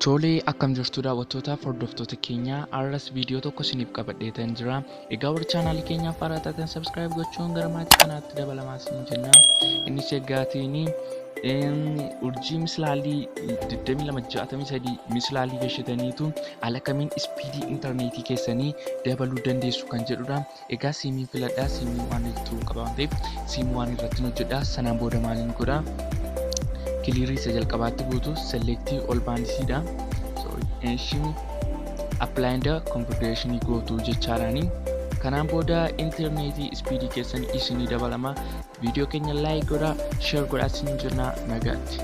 Tolee, akkam jirtu daawwattootaaf hordoftoota keenya? Har'as viidiyoo tokko isiniif qabadheetan jira. Egaa warri chaanaalii keenyaaf haaraa taatan subscribe gochuun gara maatii kanaatti dabalamaa isin jenna. Innis eggaatiin urjii mislaalii 2263 mislaalii gashitaniitu haala kamiin ispiidii intarneetii keessanii dabaluu dandeessu kan jedhudha. Egaa siimiin filadhaa, siimii waan turuu qaba waan ta'eef siimii waan irratti hojjedha. Sanaan booda maaliin godha? Kiliirii isa jalqabaatti guutu selektii ol baandisiidha. Ishii apply and configuration gootu jechaadhaani. Kanaan booda intarneetii ispiidii keessan isinii dabalama. Viidiyoo keenya like godhaa, share godhaa isin jenna. Nagaatti.